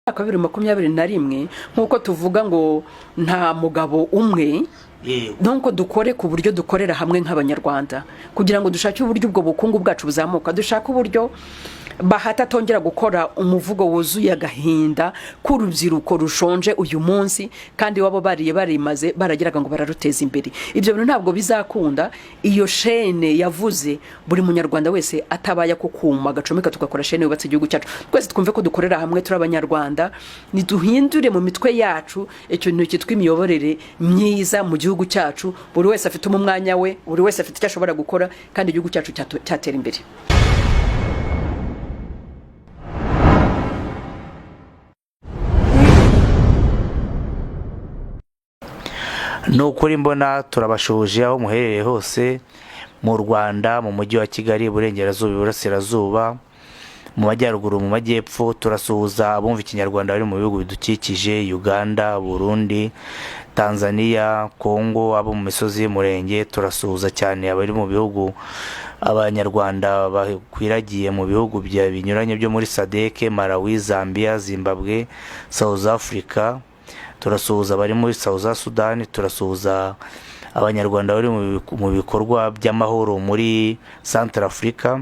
Mwaka wa 2021, nk'uko tuvuga ngo nta mugabo umwe, nuko dukore ku buryo dukorera hamwe nk'Abanyarwanda kugira ngo dushake uburyo ubwo bukungu bwacu buzamuka, dushake uburyo Bahati atongera gukora umuvugo wuzuye agahinda k'urubyiruko rushonje uyu munsi, kandi wabo bariye barimaze, baragiraga ngo bararuteza imbere. Ibyo bintu ntabwo bizakunda. Iyo chaîne yavuze, buri Munyarwanda wese atabaye ako kuma gacomeka, tugakora chaîne yubatse igihugu cyacu. Twese twumve ko dukorera hamwe, turi Abanyarwanda. Niduhindure mu mitwe yacu ikintu cyitwa imiyoborere myiza mu gihugu cyacu. Buri wese afite umwanya we, buri wese afite icyo ashobora gukora, kandi igihugu cyacu cyatera imbere. Ni ukuri mbona turabashuhuje aho muherereye hose mu Rwanda, mu Mujyi wa Kigali, Iburengerazuba, Iburasirazuba, mu Majyaruguru, mu Majyepfo. Turasuhuza abumva Ikinyarwanda bari mu bihugu bidukikije: Uganda, Burundi, Tanzania, Kongo, abo mu misozi y'Umurenge. Turasuhuza cyane abari mu bihugu, Abanyarwanda bakwiragiye mu bihugu binyuranye byo muri SADC: Malawi, Zambia, Zimbabwe, South Africa. Turasuhuza abari muri South Sudan. Turasuhuza Abanyarwanda bari mu bikorwa by'amahoro muri Central Africa.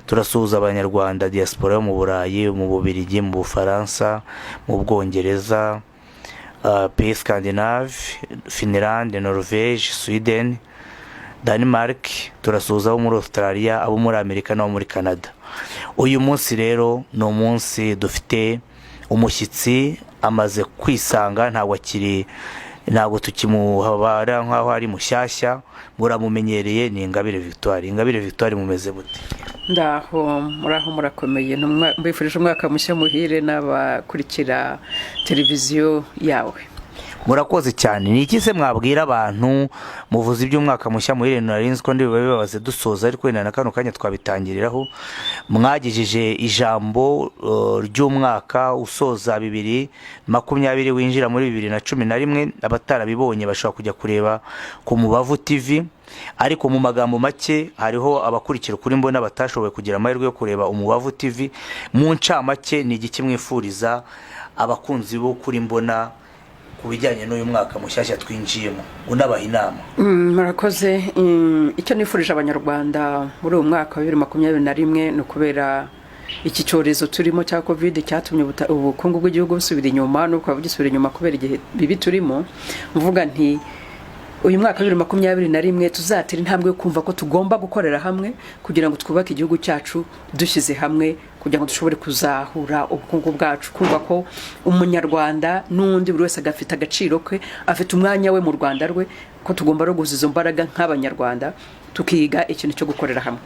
Turasuhuza Abanyarwanda diaspora yo mu Burayi, mu Bubirigi, mu Bufaransa, mu Bwongereza, pays scandinave, Finland, Norvege, Sweden, Denmark. Turasuhuza abo muri Australia, abo muri Amerika n'abo muri Canada. Uyu munsi rero ni umunsi dufite umushyitsi, amaze kwisanga, ntabwo akiri, ntabwo tukimuhabara nk'aho ari mushyashya, muramumenyereye, ni Ingabire Victoire. Ingabire Victoire, mumeze bute? Ndaho, muraho, murakomeye. Mbifurije umwaka mushya muhire n'abakurikira televiziyo yawe. Murakoze cyane. Ni iki se mwabwira abantu? Muvuze iby'umwaka mushya muhire, nari nzi ko ndi bibabaze dusoza, ariko wenda na kano kanya twabitangiriraho. Mwagejeje ijambo ry'umwaka usoza 2020 winjira muri 2011. Abatarabibonye bashobora kujya kureba ku Mubavu TV, ariko mu magambo make, hariho abakurikira Ukuri Mbona batashoboye kugira amahirwe yo kureba Umubavu TV. Mu ncamake, ni igiki mwifuriza abakunzi b'Ukuri Mbona ku bijyanye n'uyu mwaka mushyashya twinjiyemo, unabaha inama? Murakoze. Icyo nifurije Abanyarwanda muri uyu mwaka wa 2021 ni ukubera iki cyorezo turimo cya Covid cyatumye ubukungu bw'igihugu busubira inyuma, n'ubu bukaba bugisubira inyuma kubera igihe bibi turimo. Mvuga nti uyu mwaka wa 2021 tuzatera intambwe yo kumva ko tugomba gukorera hamwe kugira ngo twubake igihugu cyacu dushyize hamwe, kugira ngo dushobore kuzahura ubukungu bwacu, kumva ko Umunyarwanda n'undi buri wese agafite agaciro ke, afite umwanya we mu Rwanda rwe, ko tugomba no guhuza izo mbaraga nk'Abanyarwanda, tukiga ikintu cyo gukorera hamwe.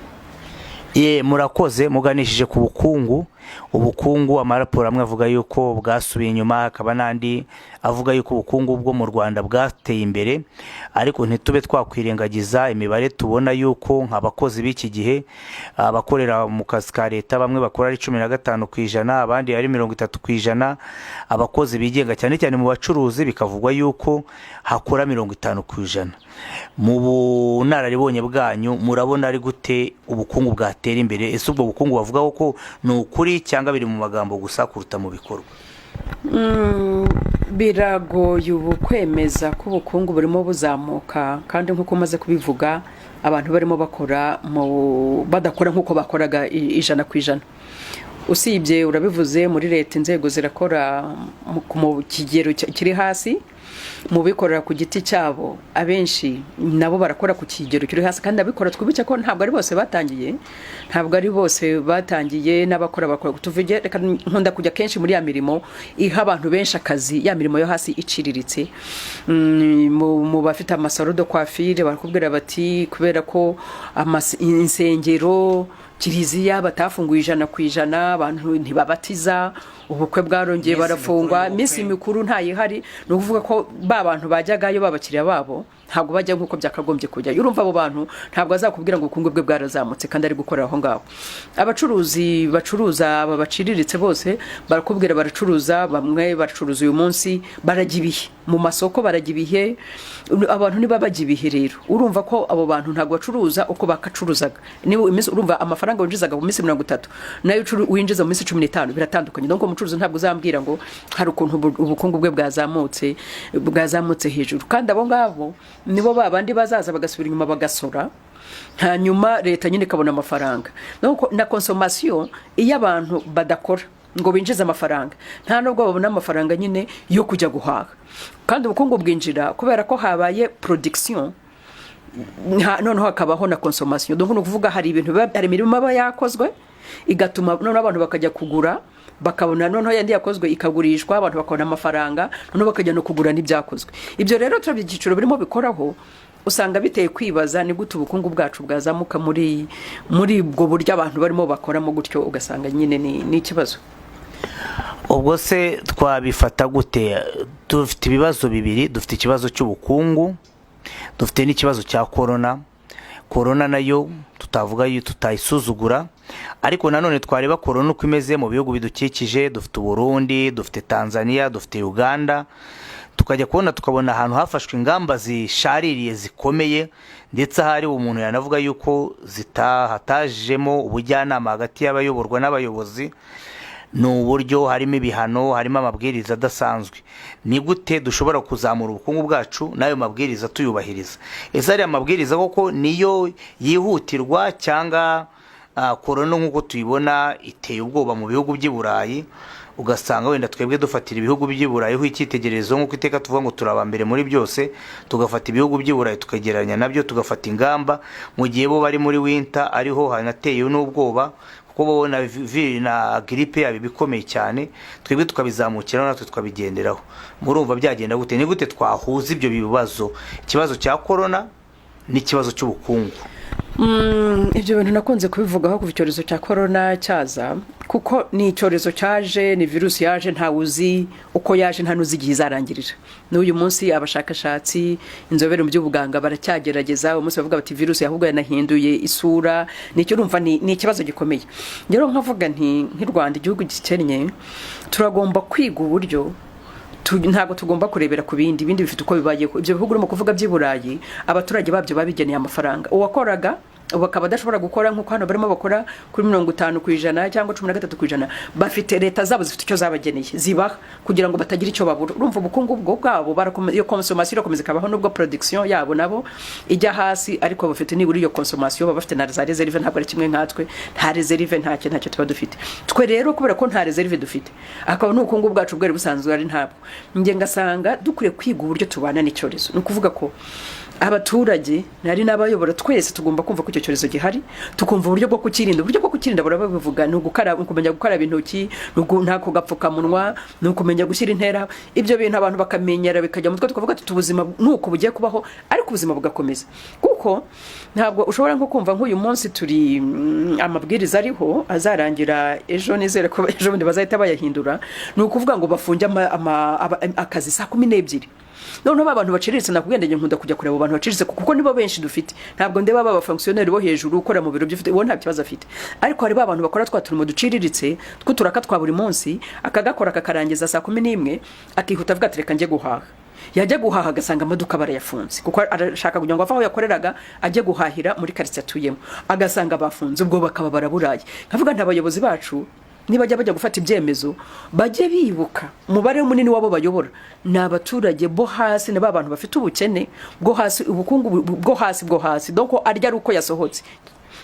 Ye, murakoze. Muganishije ku bukungu. Ubukungu, amaraporo amwe avuga yuko bwasubiye inyuma, hakaba n'andi avuga yuko ubukungu bwo mu Rwanda bwateye imbere, ariko ntitube twakwirengagiza imibare tubona yuko nk'abakozi b'iki gihe, abakorera mu kazi ka leta, bamwe bakora ari 15%, abandi ari 30%. Abakozi bigenga, cyane cyane mu bacuruzi, bikavugwa yuko hakora 50%. Mu bunararibonye bwanyu, murabona ari gute ubukungu bwatera imbere? Ese ubwo bukungu bavuga ko ni ukuri, cyangwa biri mu magambo gusa kuruta mu bikorwa? Biragoye ubu kwemeza ko ubukungu burimo buzamuka, kandi nk'uko umaze kubivuga, abantu barimo bakora mu badakora nk'uko bakoraga 100%. Usibye urabivuze, muri leta inzego zirakora mu kigero kiri hasi, mu bikorera ku giti cyabo abenshi nabo barakora ku kigero kiri hasi. Kandi abikora, twibuke ko ntabwo ari bose batangiye, ntabwo ari bose batangiye. N'abakora bakora, tuvuge, reka nkunda kujya kenshi muri ya mirimo iha abantu benshi akazi, ya mirimo yo hasi iciriritse. Mu bafite ama salon de coiffure barakubwira bati kubera ko insengero, kiliziya batafunguye 100%, abantu ntibabatiza, ubukwe bwarongeye Iminsi barafungwa, mikuru iminsi y'ubukwe. mikuru ntayihari. Ni ukuvuga ko ba bantu bajyagayo, babakiriya babo ntabwo bajya nk'uko byakagombye kujyayo. Urumva abo bantu ntabwo azakubwira ngo ubukungu bwe bwarazamutse kandi ari gukorera aho ngaho. Abacuruzi bacuruza, aba baciriritse bose barakubwira baracuruza, bamwe baracuruza uyu munsi, barajya ibihe mu masoko, barajya ibihe. Abantu niba bajya ibihe rero, urumva ko abo bantu ntabwo bacuruza uko bakacuruzaga. Niba iminsi, urumva amafaranga winjizaga mu minsi 30 nayo winjiza mu minsi 15 biratandukanye. Donc umucuruzi mucuruzi ntabwo uzambwira ngo hari ukuntu ubukungu bwe bwazamutse hejuru. Kandi abo ngabo nibo ba bandi bazaza bagasubira inyuma bagasora, hanyuma leta nyine ikabona amafaranga. Donc, na consommation, iyo abantu badakora ngo binjize amafaranga, nta nubwo babona amafaranga nyine yo kujya guhaha. Kandi ubukungu bwinjira kubera ko habaye production, noneho hakabaho na consommation. Donc ni ukuvuga hari ibintu hari imirimo aba yakozwe, igatuma noneho abantu bakajya kugura, bakabona noneho yandi yakozwe ikagurishwa, abantu bakabona amafaranga, noneho bakajya no kugura n'ibyakozwe. Ibyo rero turabye ibyiciro birimo bikoraho, usanga biteye kwibaza ni gute ubukungu bwacu bwazamuka muri ubwo buryo abantu barimo bakoramo gutyo, ugasanga nyine ni ikibazo. Ubwo se twabifata gute? Dufite ibibazo bibiri: dufite ikibazo cy'ubukungu, dufite n'ikibazo cya korona. Korona nayo tutavuga tutayisuzugura, ariko nanone twareba korona uko imeze mu bihugu bidukikije, dufite Uburundi, dufite Tanzania, dufite Uganda, tukajya kubona tukabona ahantu hafashwe ingamba zishaririye, zikomeye, ndetse ahari umuntu yanavuga yuko hatajemo ubujyanama hagati y'abayoborwa n'abayobozi. Ni uburyo harimo ibihano, harimo amabwiriza adasanzwe. Ni gute dushobora kuzamura ubukungu bwacu n'ayo mabwiriza tuyubahiriza? Ese ariya mabwiriza koko niyo yihutirwa, cyangwa korona nk'uko tuyibona iteye ubwoba mu bihugu by'i Burayi, ugasanga wenda twebwe dufatira ibihugu by'i Burayi ho icyitegererezo, nk'uko iteka tuvuga ngo turi aba mbere muri byose, tugafata ibihugu by'i Burayi tukagereranya nabyo, tugafata ingamba mu gihe bo bari muri winter, ariho hanateye n'ubwoba, kuko bo na na grippe yabo iba ikomeye cyane, twebwe tukabizamukiraho natwe tukabigenderaho? Murumva byagenda gute? Ni gute twahuza ibyo bibazo, ikibazo cya korona n'ikibazo cy'ubukungu? Ibyo bintu nakunze kubivugaho kuva icyorezo cya korona cyaza, kuko ni icyorezo cyaje, ni virusi yaje, ntawe uzi uko yaje, nta n'uzi igihe izarangirira. N'uyu munsi abashakashatsi, inzobere mu by'ubuganga baracyagerageza. Umunsi bavuga bati virusi ahubwo yanahinduye isura. Nicyo urumva ni ikibazo gikomeye. Rero nkavuga nti nk'i Rwanda, igihugu gikennye, turagomba kwiga uburyo ntabwo tugomba kurebera ku bindi. Ibindi bifite uko bibayeho. Ibyo bihugu urimo kuvuga by'i Burayi, abaturage babyo babigeneye amafaranga. Uwakoraga ubu akaba adashobora gukora nk'uko hano barimo bakora kuri 50% cyangwa 13%. Bafite leta zabo zifite icyo zabageneye zibaha kugira ngo batagira icyo babura. Urumva ubukungu bwo bwabo iyo consommation irakomeza ikabaho, nubwo production yabo nabo ijya hasi, ariko bafite nibura iyo consommation, baba bafite na za réserve. Ntabwo ari kimwe nkatwe, nta réserve, ntacyo tuba dufite twe. Rero kubera ko nta réserve dufite, akaba n'ubukungu bwacu bwari busanzwe ari ntabwo, njye ngasanga dukwiye kwiga uburyo tubana n'icyorezo. Ni ukuvuga ko abaturage nari n'abayobora twese tugomba kumva ko icyo cyorezo gihari, tukumva uburyo bwo kukirinda. Uburyo bwo kukirinda burababivuga: ni ugukaraba, kumenya gukaraba intoki, ni ntako gapfukamunwa, ni ukumenya gushyira intera. Ibyo bintu abantu bakamenyera, bikajya mu mutwe, tukavuga tuti ubuzima nuko bugiye kubaho, ariko ubuzima bugakomeza. Kuko ntabwo ushobora nko kumva nk'uyu munsi turi amabwiriza ariho azarangira ejo, nizere ko ejo bundi bazahita bayahindura. Ni ukuvuga ngo bafunge akazi saa 12. Noneho ba bantu baciriritse, nakubwiye, njye nkunda kujya kureba abo bantu baciriritse kuko nibo benshi dufite. Ntabwo ndeba ba bafonctionnaire bo hejuru ukora mu biro by'ufite, uwo nta kibazo afite, ariko hari ba bantu bakora twa turimo duciriritse tw'uturaka twa buri munsi, akagakora akakarangiza saa 11, akihuta avuga ati reka njye guhaha. Yajya guhaha agasanga amaduka barayafunze, kuko arashaka kugira ngo ave aho yakoreraga ajye guhahira muri karitsiye atuyemo, agasanga bafunze, ubwo bakaba baraburaye. Nkavuga nti abayobozi bacu nibajya bajya gufata ibyemezo, bajye bibuka umubare munini w'abo bayobora ni abaturage bo hasi, ni ba bantu bafite ubukene bwo hasi, ubukungu bwo hasi bwo hasi. Donc arya ari uko yasohotse.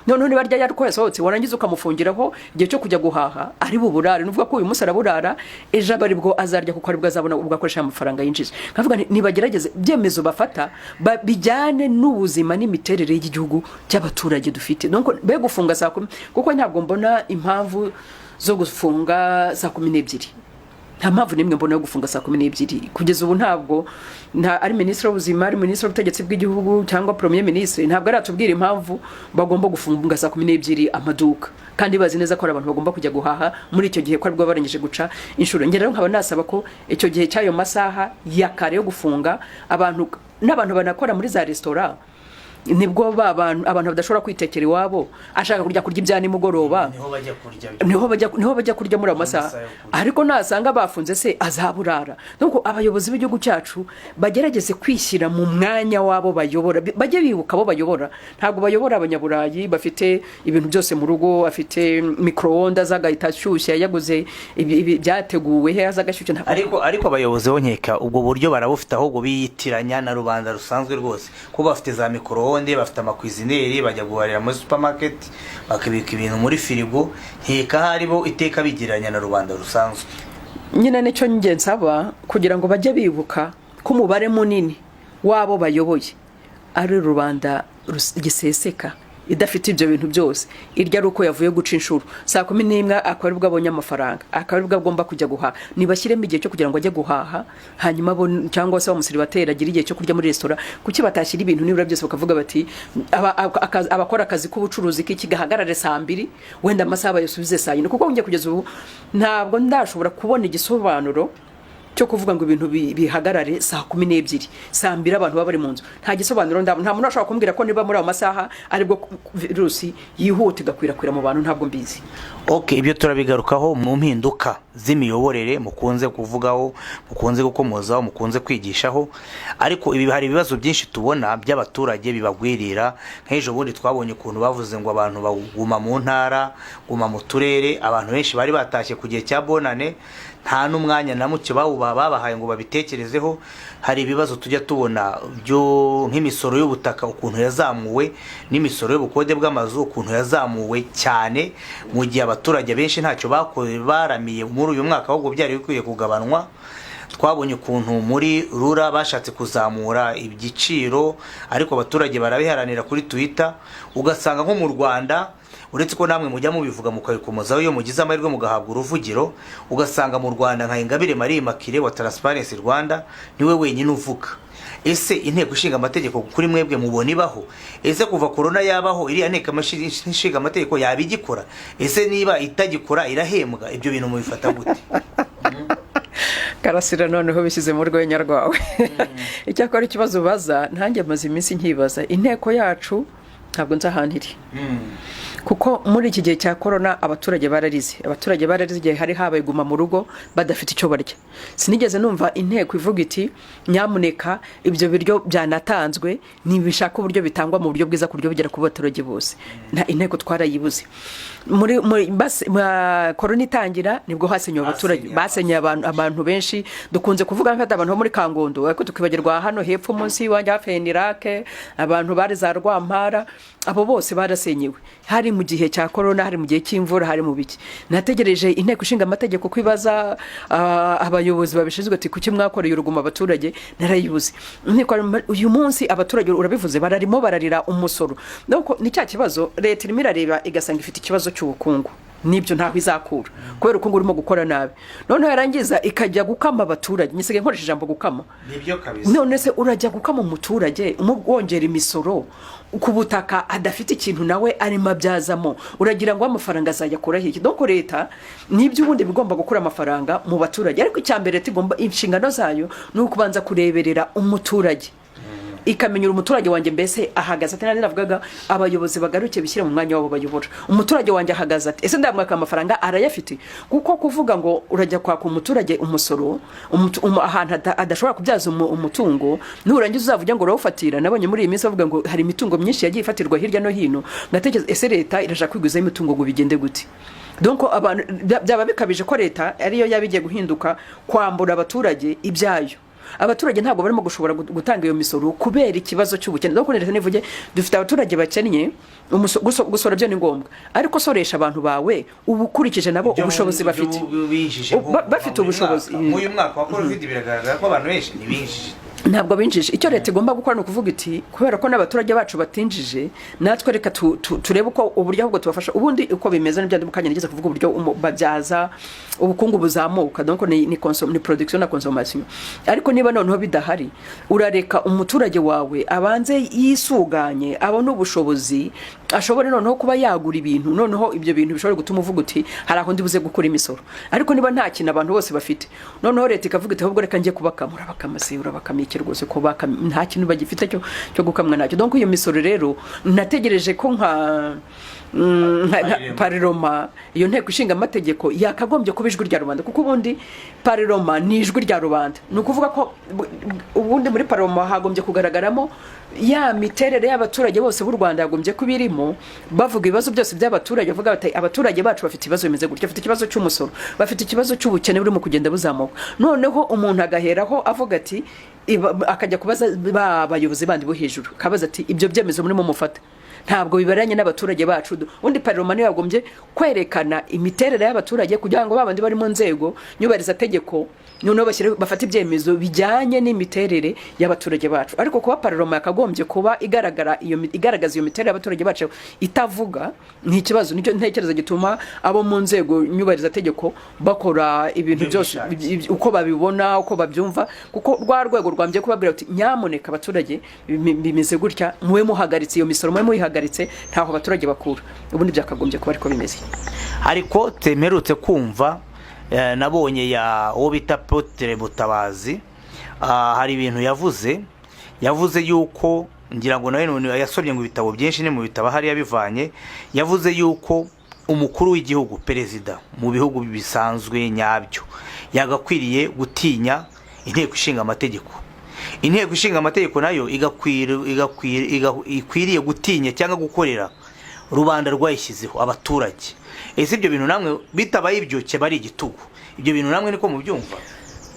Noneho niba arya ari uko yasohotse, warangiza ukamufungiraho igihe cyo kujya guhaha, ari buburare. Ni ukuvuga ko uyu munsi araburara, ejo aba aribwo azarya, kuko aribwo azabona ubwo akoresha amafaranga yinjiza. Nkavuga nti nibagerageze ibyemezo bafata bijyane n'ubuzima n'imiterere y'igihugu cy'abaturage dufite. Donc be gufunga saa 10, kuko ntabwo mbona impamvu zo gufunga saa 12. Nta mpamvu n'imwe mbona yo gufunga saa 12 kugeza ubu. Ntabwo nta ari minisitiri w'ubuzima, ari minisitiri w'ubutegetsi bw'igihugu cyangwa premier ministre, ntabwo aratubwira impamvu bagomba gufunga saa 12 amaduka, kandi bazi neza ko hari abantu bagomba kujya guhaha muri icyo gihe, ko aribwo barangije guca inshuro. Njye rero nkaba nasaba ko icyo gihe cy'ayo masaha ya kare yo gufunga abantu, n'abantu banakora muri za resitora. Nibwo ba bantu, abantu badashobora kwitekera iwabo, ashaka kurya ibya nimugoroba. Niho bajya kurya. Niho bajya kurya muri ayo masaha. Masaha yo kurya. Ariko nasanga bafunze se azaburara. Nuko abayobozi b'igihugu cyacu bagerageze kwishyira mu mwanya w'abo bayobora, bajye bibuka abo bayobora. Ntabwo bayobora Abanyaburayi bafite ibintu byose mu rugo, afite micro-ondes, azagahita ashyushya, yaguze ibi byateguwe he, azagashyushya, ntabwo. Ariko abayobozi bo nkeka ubwo buryo barabufite, ahubwo biyitiranya na rubanda rusanzwe rwose, kuko bafite za micro-ondes, bafite ama cuisinière, bajya guharira muri supermarket, bakabika ibintu muri firigo. Nkeka ahari bo iteka bigereranya na rubanda rusanzwe. Nyine nicyo njye nsaba, kugira ngo bajye bibuka ko umubare munini w'abo bayoboye ari rubanda giseseka, idafite ibyo bintu byose, irya ari uko yavuye guca inshuro saa 11, akaba aribwo abonye amafaranga, akaba aribwo agomba kujya guhaha. Nibashyiremo igihe cyo kugira ngo ajye guhaha, hanyuma cyangwa se wa musiribateri agire igihe cyo kurya muri resitora. Kuki batashyira ibintu nibura byose, bakavuga bati abakora akazi k'ubucuruzi k'iki gahagarare saa 2, wenda amasaha bayasubize saa 4? Kuko njye kugeza ubu ntabwo ndashobora kubona igisobanuro cyo kuvuga ngo ibintu bihagarare saa 12, saa 2 abantu baba bari mu nzu. Nta gisobanuro ndabona. Nta muntu ushobora kumbwira ko niba muri ayo masaha aribwo virusi yihuta igakwirakwira mu bantu. Ntabwo mbizi. Ok, ibyo turabigarukaho mu mpinduka z'imiyoborere mukunze kuvugaho, mukunze gukomozaho, mukunze kwigishaho. Ariko ibi, hari ibibazo byinshi tubona by'abaturage bibagwirira. Nk'ejo bundi twabonye ukuntu bavuze ngo abantu baguma mu ntara, guma mu turere. Abantu benshi bari batashye ku gihe cya Bonane, nta n'umwanya na muke babahaye ngo babitekerezeho. Hari ibibazo tujya tubona byo nk'imisoro y'ubutaka ukuntu yazamuwe, n'imisoro y'ubukode bw'amazu ukuntu yazamuwe cyane, mu gihe abaturage benshi ntacyo bakoze baramiye muri uyu mwaka, ahubwo byari bikwiye kugabanwa. Twabonye ukuntu muri RURA bashatse kuzamura igiciro, ariko abaturage barabiharanira kuri Twitter. Ugasanga nko mu Rwanda, uretse ko namwe mujya mubivuga mukabikomozaho iyo mugize amahirwe mugahabwa uruvugiro, ugasanga mu Rwanda nka Ingabire Marie Immaculée wa Transparency Rwanda niwe wenyine uvuga. Ese Inteko Ishinga Amategeko kuri mwebwe mubona ibaho? Ese kuva korona yabaho, iriya nteko ishinga amategeko yaba igikora? Ese niba itagikora, irahembwa? Ibyo bintu mubifata gute? Karasira, noneho bishyize mu rwenya rwawe. Icyakora ikibazo ubaza ntange maze iminsi nkibaza. Inteko yacu ntabwo nzi ahantu iri, kuko muri iki gihe cya korona abaturage bararize. Abaturage bararize igihe hari habaye guma mu rugo, badafite icyo barya. Sinigeze numva inteko ivuga iti: "Nyamuneka ibyo biryo byanatanzwe, ntibishaka uburyo bitangwa mu buryo bwiza ku buryo bugera ku baturage bose." Nta inteko, twarayibuze. Muri korona itangira nibwo hasenyewe abaturage. Basenye. Basenyeye abantu benshi. Dukunze kuvuga nk'abantu abantu bo muri Kangondo, ariko tukibagirwa hano hepfo munsi y'iwanjye hafi ya Inirake, abantu bari za Rwampara, abo bose barasenyewe. Hari mu gihe cya korona, hari mu gihe cy'imvura, hari mu biki. Nategereje Inteko Ishinga Amategeko kwibaza abayobozi babishinzwe ati: "Kuki mwakoreye urugomo abaturage?" Narayibuze Inteko. Uyu munsi abaturage, urabivuze, bararimo bararira umusoro. Nuko ni cya kibazo, leta irimo irareba igasanga ifite ikibazo cy'ubukungu, nibyo, ntaho izakura kubera ubukungu urimo gukora nabi, noneho yarangiza ikajya gukama abaturage. Nisigaye nkoresha ijambo gukama. Nibyo kabisa. None se urajya gukama umuturage wongera imisoro ku butaka adafite ikintu nawe arimo abyazamo, uragira ngo amafaranga azayakura hehe? Donc leta nibyo ubundi bigomba gukura amafaranga mu baturage, ariko icya mbere leta igomba, inshingano zayo ni ukubanza kureberera umuturage, ikamenyera umuturage wanjye mbese ahagaze ate. Nari navugaga abayobozi bagaruke bishyire mu mwanya wabo bayobora. Umuturage wanjye ahagaze ate? Ese ndamwaka amafaranga arayafite? Kuko kuvuga ngo urajya kwaka umuturage umusoro ahantu adashobora kubyaza umutungo, nurangiza uzavuge ngo urawufatira. Nabonye muri iyi minsi bavuga ngo hari imitungo myinshi yagiye ifatirwa hirya no hino, ngatekereza: ese leta irashaka kwigwizaho imitungo ngo bigende gute? Donc abantu byaba bikabije ko leta ariyo yaba igiye guhinduka kwambura abaturage ibyayo. Abaturage ntabwo barimo gushobora gutanga iyo misoro kubera ikibazo cy'ubukene. Donc leta nivuge: "Dufite abaturage bakennye." Gusora byo ni ngombwa, ariko soresha abantu bawe uba ukurikije nabo ubushobozi bafite. Binjije. Bafite ubushobozi. Nk'uyu mwaka wa Covid biragaragara ko abantu benshi ntibinjije. Ntabwo binjije. Icyo leta igomba gukora ni ukuvuga iti: "Kubera ko n'abaturage bacu batinjije, natwe reka turebe uko uburyo ahubwo tubafasha." Ubundi uko bimeze n'ibyo mu kanya nigeze kuvuga, uburyo babyaza ubukungu buzamuka, donc ni production na consommation. Ariko niba noneho bidahari, urareka umuturage wawe abanze yisuganye, abone ubushobozi. Ashobore noneho kuba yagura ibintu, noneho ibyo bintu bishobora gutuma uvuga uti: "Hari aho ndi buze gukura imisoro." Ariko niba nta kintu abantu bose bafite, noneho leta ikavuga iti: "Ahubwo reka njye kubakama." Urabakama se? Urabakama iki rwose ko nta kintu bagifite cyo gukamwa? Ntacyo. Donc iyo misoro rero, nategereje ko nka parlement, iyo nteko ishinga amategeko yakagombye kuba ijwi rya rubanda, kuko ubundi parlement ni ijwi rya rubanda. Ni ukuvuga ko ubundi muri parlement hagombye kugaragaramo ya miterere y'abaturage bose b'u Rwanda, yagombye kuba irimo bavuga ibibazo byose by'abaturage, bavuga bati: "Abaturage bacu bafite ibibazo bimeze gutya, bafite ikibazo cy'umusoro, bafite ikibazo cy'ubukene burimo kugenda buzamuka." Noneho umuntu agaheraho avuga ati, akajya kubaza ba bayobozi bandi bo hejuru, akabaza ati: "Ibyo byemezo murimo mufata ntabwo biberanye n'abaturage bacu." Ubundi parlement niyo yagombye kwerekana imiterere y'abaturage, kugira ngo babandi bari mu nzego nyubahirizategeko noneho bafate ibyemezo bijyanye n'imiterere y'abaturage bacu. Ariko kuba parlement yakagombye kuba igaragara iyo igaragaza iyo miterere y'abaturage bacu itavuga, ni ikibazo. Nicyo ntekereza gituma abo mu nzego nyubahirizategeko bakora ibintu Ibyo byose bishakiye. uko babibona, uko babyumva, kuko rwa rwego rwambye kubabwira uti: "Nyamuneka abaturage, bimeze gutya, mube muhagaritse iyo misoro, mube muyihagaritse, ntaho abaturage bakura." Ubundi byakagombye kuba ariko bimeze. Hari quote mperutse kumva, nabonye ya uwo bita Apotre Mutabazi. Hari ibintu yavuze yuko, ngira ngo nawe none yasomye ngo ibitabo byinshi, ni mu bitabo ahari yabivanye. Yavuze yuko umukuru w'igihugu, perezida mu bihugu bisanzwe nyabyo, yagakwiriye gutinya inteko ishinga amategeko, inteko ishinga amategeko nayo ikwiriye gutinya cyangwa gukorera rubanda rwayishyizeho, abaturage. Ese ibyo bintu namwe, bitabaye ibyo kiba ari igitugu, ibyo bintu namwe niko mubyumva?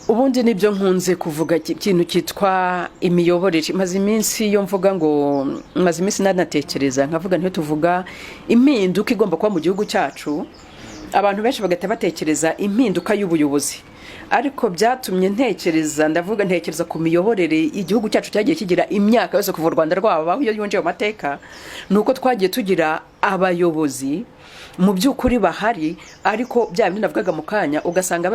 Ubundi nibyo nkunze kuvuga, ikintu cyitwa imiyoborere. Maze iminsi iyo mvuga ngo, maze iminsi nanatekereza nkavuga, ntiyo tuvuga impinduka igomba kuba mu gihugu cyacu, abantu benshi bagahita batekereza impinduka y'ubuyobozi. Ariko byatumye ntekereza, ndavuga, ntekereza ku miyoborere igihugu cyacu cyagiye kigira imyaka yose kuva u Rwanda rwabaho. Iyo yongewe amateka, ni uko twagiye tugira abayobozi mu by'ukuri bahari, ariko bya bindi navugaga mu kanya, ugasanga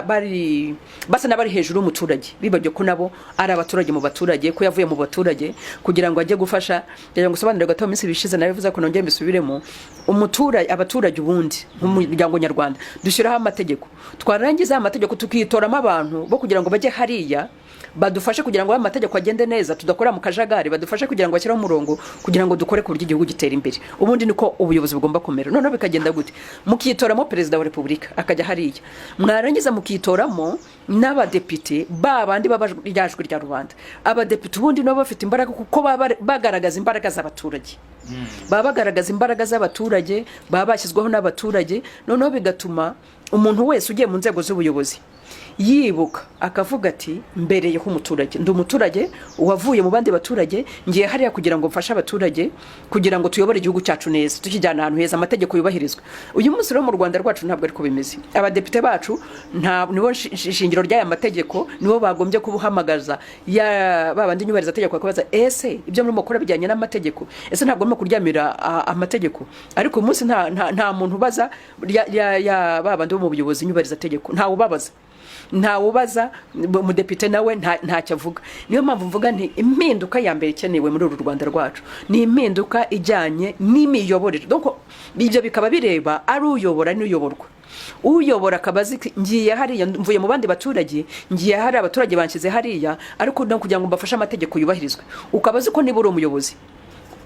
bari basa n'abari hejuru y'umuturage, bibagiwe ko nabo ari abaturage mu baturage, ko yavuye mu baturage kugira ngo ajye gufasha. Kugira ngo usobanurire gato, mu minsi bishize nabivuze ko nongeye mbisubiremo. Umuturage, abaturage ubundi nk'umuryango nyarwanda dushyiraho amategeko, twarangiza amategeko tukitoramo abantu bo kugira ngo bajye hariya badufashe kugira ngo amategeko agende neza, tudakora mu kajagari, badufashe kugira ngo bashyireho umurongo, kugira ngo dukore ku buryo igihugu gitera imbere. Ubundi niko ubuyobozi bugomba kumera. Noneho bikagenda gute? Mukitoramo perezida wa repubulika akajya hariya, mwarangiza mukitoramo n'abadepite, ba bandi baba rya jwi rya rubanda. Abadepite ubundi nabo bafite imbaraga, kuko baba bagaragaza imbaraga z'abaturage, baba bagaragaza imbaraga z'abaturage, baba bashyizweho n'abaturage. Noneho bigatuma umuntu wese ugiye mu nzego z'ubuyobozi yibuka akavuga ati: "Mbereyeho umuturage, ndi umuturage wavuye mu bandi baturage, ngiye hariya kugira ngo mfashe abaturage, kugira ngo tuyobore igihugu cyacu neza, tukijyana ahantu heza, amategeko yubahirizwe." Uyu munsi rero mu Rwanda rwacu ntabwo ariko bimeze. Abadepite bacu nta nibo shingiro ry'aya mategeko, nibo bagombye kubuhamagaza ya babandi nyubahiriza tegeko, bakabaza: "Ese ibyo murimo gukora bijyanye n'amategeko? Ese ntabwo murimo kuryamira amategeko?" Ariko uyu munsi nta muntu ubaza ya babandi bo mu buyobozi nyubahiriza tegeko, ntawe ubabaza, ntawubaza umudepite nawe ntacyo avuga. Niyo mpamvu mvuga nti impinduka ya mbere ikenewe muri uru Rwanda rwacu ni impinduka ijyanye n'imiyoborere. Donc ibyo bikaba bireba ari uyobora n'uyoborwa. Uyobora akaba azi ko ngiye hariya mvuye mu bandi baturage, ngiye hariya abaturage banshyize hariya, ariko no kugira ngo mbafashe amategeko yubahirizwe. Ukaba uzi ko niba uri umuyobozi,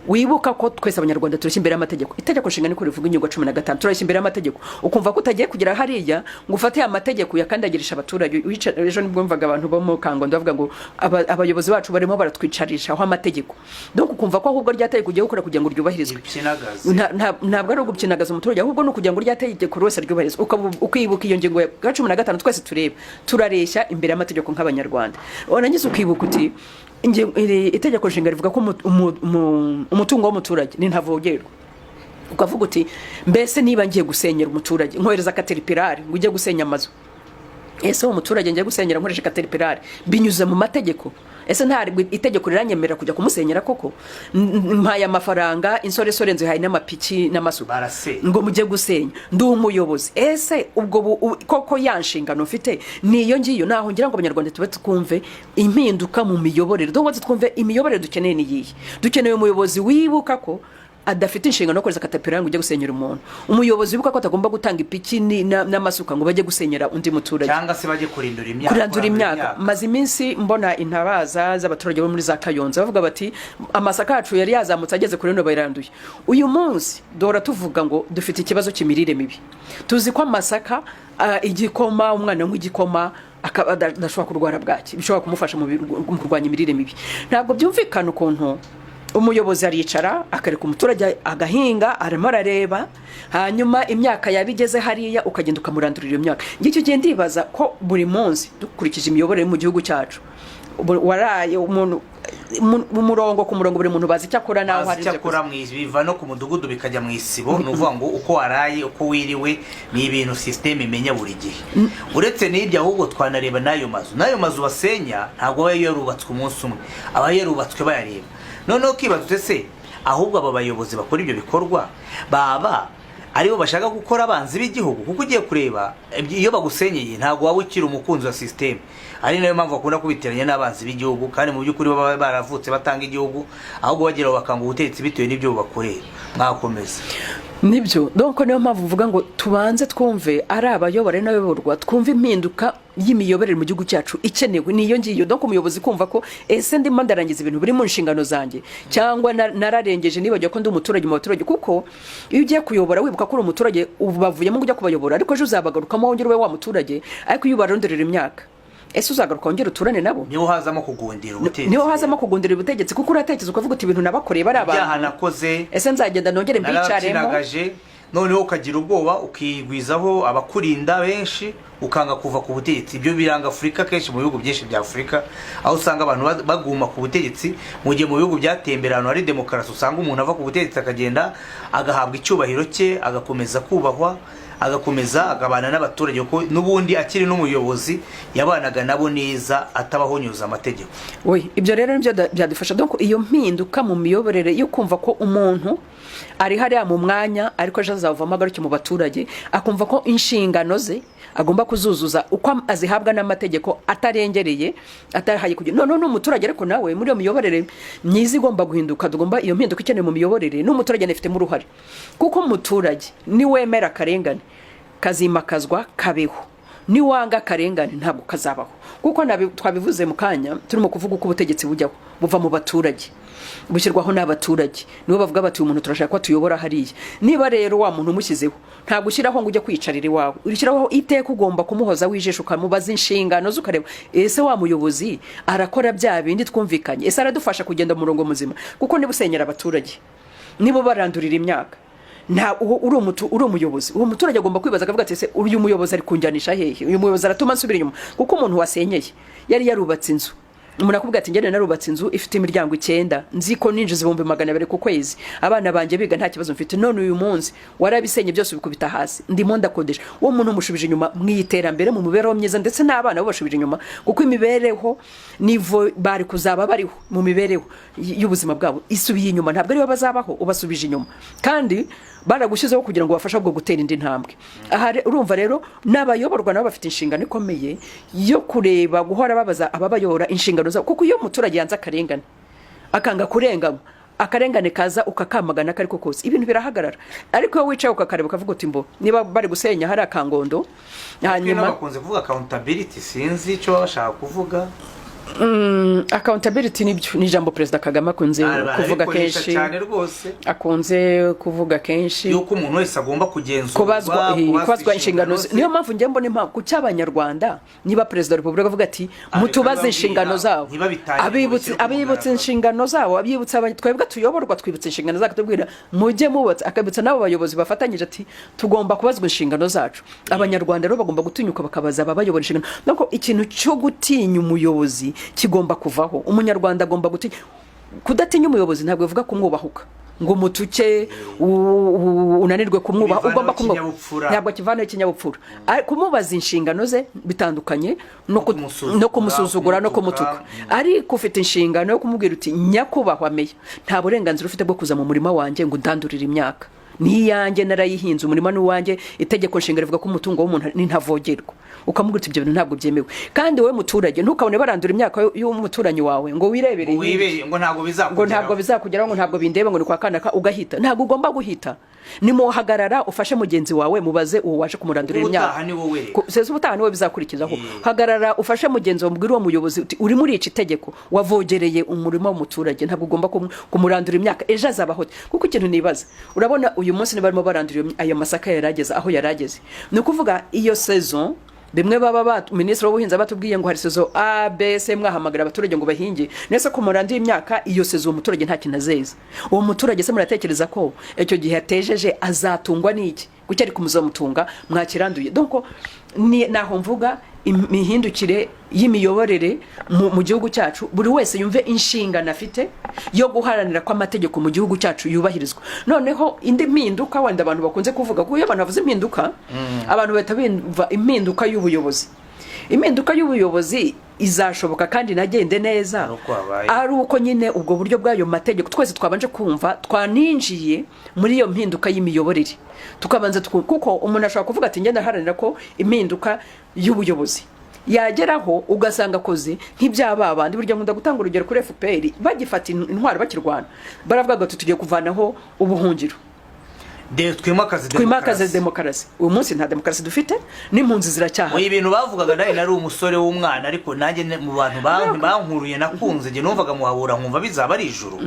wibuka ko twese Abanyarwanda tureshya imbere y'amategeko. Itegeko nshinga niko rivuga, ingingo 15, tureshya imbere y'amategeko. Ukumva ko utagiye kugera hariya ngo ufate aya mategeko uyakandagirisha abaturage. Ejo nibwo mvaga abantu bo mu Kangondo bavuga ngo abayobozi bacu barimo baratwicarishaho amategeko. Donc ukumva ko ahubwo rya tegeko ugiye gukora kugira ngo ryubahirizwe. Ibipyinagazi. Ntabwo ari ugupyinagaza umuturage, ahubwo ni ukugira ngo rya tegeko rwose ryubahirizwe. Ukibuka iyo ngingo ya 15 twese tureba, turareshya imbere y'amategeko nk'Abanyarwanda. Warangiza ukibuka uti itegeko nshinga rivuga ko umutungo w'umuturage ni ntavogerwa. Ukavuga uti: "Mbese niba ngiye gusenyera umuturage, nkohereza caterpillar ngo ujye gusenya amazu, ese uwo muturage ngiye gusenyera nkoresha caterpillar binyuze mu mategeko? Ese nta itegeko riranyemerera kujya kumusenyera koko? Mpaye amafaranga insoresore, nzihaye n'amapiki n'amasuka Barasenya. ngo mujye gusenya. Ndi umuyobozi, ese ubwo koko ya nshingano mfite ni iyo ngiyo?" Naho ngira ngo Abanyarwanda tube twumve impinduka mu miyoborere, donc twumve imiyoborere dukeneye ni iyihe. Dukeneye umuyobozi wibuka ko adafite inshingano yo kohereza caterpillar ngo ujye gusenyera umuntu. Umuyobozi wibuka ko atagomba gutanga ipiki n'amasuka ngo bajye gusenyera undi muturage, cyangwa se bajye kurindura imyaka. Kurandura imyaka. Maze iminsi mbona intabaza z'abaturage bo muri za Kayonza, bavuga bati: "Amasaka yacu yari yazamutse ageze kuri none bayiranduye." Uyu munsi duhora tuvuga ngo dufite ikibazo cy'imirire mibi. Tuzi ko amasaka, igikoma, umwana anywa igikoma akaba adashobora kurwara bwaki, bishobora kumufasha mu kurwanya imirire mibi. Ntabwo byumvikana ukuntu umuyobozi aricara akareka umuturage agahinga, arimo arareba, hanyuma imyaka yaba igeze hariya ukagenda ukamurandurira iyo myaka. Ngicyo gihe ndibaza ko buri munsi, dukurikije imiyoborere mu gihugu cyacu, waraye umuntu mu murongo ku murongo, buri muntu bazi icyo akora n'aho bazi hari icyo ibyo akora biva no ku mudugudu bikajya mu isibo. Ni ukuvuga ngo uko waraye, uko wiriwe, ni ibintu système imenya buri gihe. Uretse n'ibyo, ahubwo twanareba n'ayo mazu basenya, ntabwo aba yarubatswe umunsi umwe, aba yarubatswe bayareba. Noneho ukibaza uti: "Ese ahubwo aba bayobozi bakora ibyo bikorwa baba aribo bashaka gukora abanzi b'igihugu?" Kuko ugiye kureba, iyo bagusenyeye ntabwo waba ukiri umukunzi wa système, ari nayo mpamvu bakunda kubiteranya n'abanzi b'igihugu, kandi mu by'ukuri baba baravutse batanga igihugu, ahubwo bagira bakanga ubutegetsi bitewe n'ibyo bubakorera. Mwakomeza. Nibyo. Donc niyo mpamvu uvuga ngo tubanze twumve, ari abayobora n'abayoborwa, twumve impinduka y'imiyoborere mu gihugu cyacu ikenewe niyo ngiyo. Donc umuyobozi kumva ko: ese ndimo ndarangiza ibintu biri mu nshingano zanjye, cyangwa nararengeje, nibagiwe ko ndi umuturage mu baturage? Kuko iyo ugiye kuyobora wibuka ko uri umuturage, ubu bavuyemo ngo ujya kubayobora, ariko ejo uzabagarukamo wongere ube wa muturage. Ariko iyo ubaronderera imyaka, ese uzagaruka wongere uturane nabo? Niho hazamo kugundira ubutegetsi. Niho hazamo kugundira ubutegetsi, kuko uratekereza ukavuga uti: "Ibintu nabakoreye bari ibyaha abantu, nakoze, ese nzagenda nongere mbicaremo?" Narabakinagaje. Noneho ukagira ubwoba, ukigwizaho abakurinda benshi, ukanga kuva ku butegetsi. Ibyo biranga Afurika kenshi, mu bihugu byinshi bya Afurika, aho usanga abantu baguma ku butegetsi, mu gihe mu bihugu byateye imbere, ahantu hari demokarasi, usanga umuntu ava ku butegetsi akagenda agahabwa icyubahiro cye, agakomeza kubahwa, agakomeza akabana n'abaturage, kuko n'ubundi akiri n'umuyobozi yabanaga nabo neza, atabahonyuza amategeko. We, ibyo rero nibyo byadufasha. Donc iyo mpinduka mu miyoborere yo kumva ko umuntu ari hariya mu mwanya, ariko ejo azavamo agaruke mu baturage, akumva ko inshingano ze agomba kuzuzuza uko azihabwa n'amategeko, atarengereye, atahaye kugira. Noneho n'umuturage ariko nawe, muri iyo miyoborere myiza igomba guhinduka, tugomba iyo mpinduka ikenewe mu miyoborere, n'umuturage anafitemo uruhare, kuko umuturage niwemera akarengane kazimakazwa kabeho, niwanga akarengane ntabwo kazabaho. Kuko twabivuze mu kanya turimo kuvuga uko ubutegetsi bujyaho: buva mu baturage, bushyirwaho n'abaturage, nibo bavuga bati: "Uyu muntu turashaka ko tuyobora hariya." Niba rero wa muntu umushyizeho, ntabwo ushyiraho ngo ujye kwiyicarira iwawe, ushyiraho iteka ugomba kumuhoza wijisho, ukamubaza inshingano ze, ukareba: ese wa muyobozi arakora bya bindi twumvikanye? Ese aradufasha kugenda mu murongo muzima? Kuko niba usenyera abaturage, niba barandurira imyaka, nta uwo uri umuyobozi, uwo muturage agomba kwibaza akavuga ati: "Ese uyu muyobozi ari kunjyanisha hehe? Uyu muyobozi aratuma nsubira inyuma?" Kuko umuntu wasenyeye yari yarubatse inzu, umuntu akubwira ati: "Ngende narubatse inzu ifite imiryango 9, nzi ko ninjiza 200,000 ku kwezi, abana banjye biga, nta kibazo mfite. None uyu munsi warabisenye byose ubikubita hasi, ndimo ndakodesha." Uwo muntu umushubije inyuma mu iterambere, mu mibereho myiza, ndetse n'abana bo bashubije inyuma, kuko imibereho niveau bari kuzaba bariho mu mibereho y'ubuzima bwabo isubiye inyuma. Ntabwo aribo bazabaho, ubasubije inyuma, kandi baragushyizeho kugira ngo bafashe ahubwo gutera indi ntambwe. Aha urumva rero n'abayoborwa nabo bafite inshingano ikomeye yo kureba, guhora babaza ababayobora inshingano zabo, kuko iyo umuturage yanze akarengane, akanga kurenganywa, akarengane kaza ukakamagana ako ariko kose, ibintu birahagarara. Ariko iyo wicaye ukakareba, ukavuga uti: "Mbo niba bari gusenya hari akangondo," hanyuma bakunze kuvuga accountability, sinzi icyo baba bashaka kuvuga. Accountability nibyo, ni ijambo Perezida Kagame akunze kuvuga Bararikoresha kenshi. cyane rwose. Akunze kuvuga kenshi. Yuko umuntu wese agomba kugenzurwa, kubazwa inshingano ze. ze. Niyo mpamvu njye mbona impamvu kuki Abanyarwanda, niba Perezida wa Repubulika avuga ati: "Mutubaze inshingano zabo," ntibabitangire ngo abibutse bishyire ku abibutse mugaragaro. inshingano zabo, abibutsa twebwe tuyoborwa, twibutse inshingano zacu, tubwira mujye mubatse, akabitsa n'abo bayobozi bafatanyije ati: "Tugomba kubazwa inshingano zacu." Abanyarwanda rero bagomba gutinyuka bakabaza ababayobora inshingano. Donc ikintu cyo gutinya umuyobozi kigomba kuvaho. Umunyarwanda agomba gutinya. Kudatinya umuyobozi ntabwo bivuga kumwubahuka ngo umutuke, unanirwe kumwubaha. Bivanaho Ugomba kumwubaha. ikinyabupfura. Ntabwo kivanaho ikinyabupfura. Kumubaza inshingano ze bitandukanye no kumusuzugura, no kumusuzugura no kumutuka. kumutuka. Ariko ufite inshingano yo kumubwira uti: "Nyakubahwa meya, nta burenganzira ufite bwo kuza mu murima wanjye ngo undandurire imyaka. Ni iyanjye, narayihinze, umurima ni uwanjye. Itegeko nshinga rivuga ko umutungo w'umuntu ni ntavogerwa." Ukamubwira uti: "Ibyo bintu ntabwo byemewe." Kandi wowe muturage, ntukabone barandura imyaka y'umuturanyi wawe ngo wirebere hirya. Wibeye ngo ntabwo Ngo bizakugeraho. ntabwo bizakugeraho, ngo ntabwo bindeba, ngo ni kwa kanaka, ugahita. Ntabwo ugomba guhita. Nimuhagarara ufashe mugenzi wawe, mubaze uwo waje kumurandurira imyaka. Ubutaha ni wowe rero. Seza ubutaha niwe bizakurikizaho. Hagarara ufashe mugenzi wawe, mubwire uwo muyobozi uti: "Uri muri iki tegeko, wavogereye umurima w'umuturage. Ntabwo ugomba kumurandura imyaka. Ejo azabaho ate?" Kuko ikintu nibaza, urabona uyu munsi niba barimo barandura ayo masaka yari ageze aho yari ageze, ni ukuvuga iyo saison bimwe baba ba minisitiri w'ubuhinzi batubwiye ngo hari saison A, B, C, mwahamagara abaturage ngo bahinge nese ko muranduye imyaka iyo saison, umuturage nta kintu azeza. Uwo muturage se muratekereza ko icyo gihe yatejeje azatungwa n'iki? Kuki ari kumuzamutunga mwakiranduye? Donc ni naho mvuga imihindukire y'imiyoborere mu gihugu cyacu. Buri wese yumve inshingano afite yo guharanira ko amategeko mu gihugu cyacu yubahirizwa. Noneho indi mpinduka wenda abantu bakunze kuvuga, kuko iyo abantu bavuze impinduka, abantu bahita bumva impinduka y'ubuyobozi. Impinduka y'ubuyobozi izashoboka kandi inagende neza Ari uko habaye. ari uko nyine ubwo buryo bw'ayo mategeko twese twabanje kumva, twaninjiye muri iyo mpinduka y'imiyoborere, tukabanza kuko umuntu ashobora kuvuga ati: "Ngenda haranira ko impinduka y'ubuyobozi", yageraho ugasanga akoze nk'ibya ba bandi. Burya nkunda gutanga urugero kuri FPR. Bagifata intwaro, bakirwana, baravuga ngo tugiye kuvanaho ubuhungiro. Twimakaze Twimakaze demokarasi. demokarasi. Uyu munsi nta demokarasi dufite, n'impunzi ziracyahari. Oya, ibintu bavugaga, nawe nari umusore w'umwana, ariko nanjye mu bantu bankuruye nakunze, njye numvaga Muhabura, nkumva bizaba ari ijuru.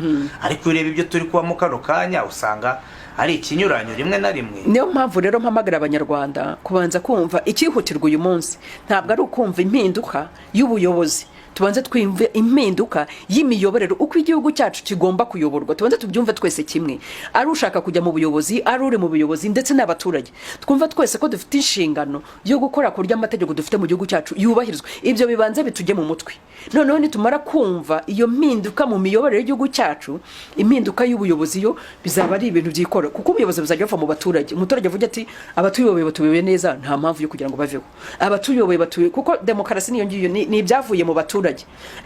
Ariko iyo ureba ibyo turi kubamo kano kanya, usanga ari ikinyuranyo rimwe na rimwe. Niyo mpamvu rero mpamagara Abanyarwanda kubanza kumva icyihutirwa uyu munsi ntabwo ari ukumva impinduka y'ubuyobozi. Tubanze twumve impinduka y'imiyoborere, uko igihugu cyacu kigomba kuyoborwa. Tubanze tubyumve twese kimwe, ari ushaka kujya mu buyobozi, ari uri mu buyobozi, ndetse n'abaturage. Twumva twese ko dufite inshingano yo gukora ku buryo amategeko dufite mu gihugu cyacu yubahirizwa. Ibyo bibanze bitujye mu mutwe. Noneho nitumara kumva iyo mpinduka mu miyoborere y'igihugu cyacu, impinduka y'ubuyobozi yo bizaba ari ibintu byikora, kuko ubuyobozi buzajya buva mu baturage. Umuturage avuga ati: "Abatuyoboye batuyoboye neza, nta mpamvu yo kugira ngo baveho." Abatuyoboye batuye kuko demokarasi niyo ngiyo, ni ibyavuye mu baturage.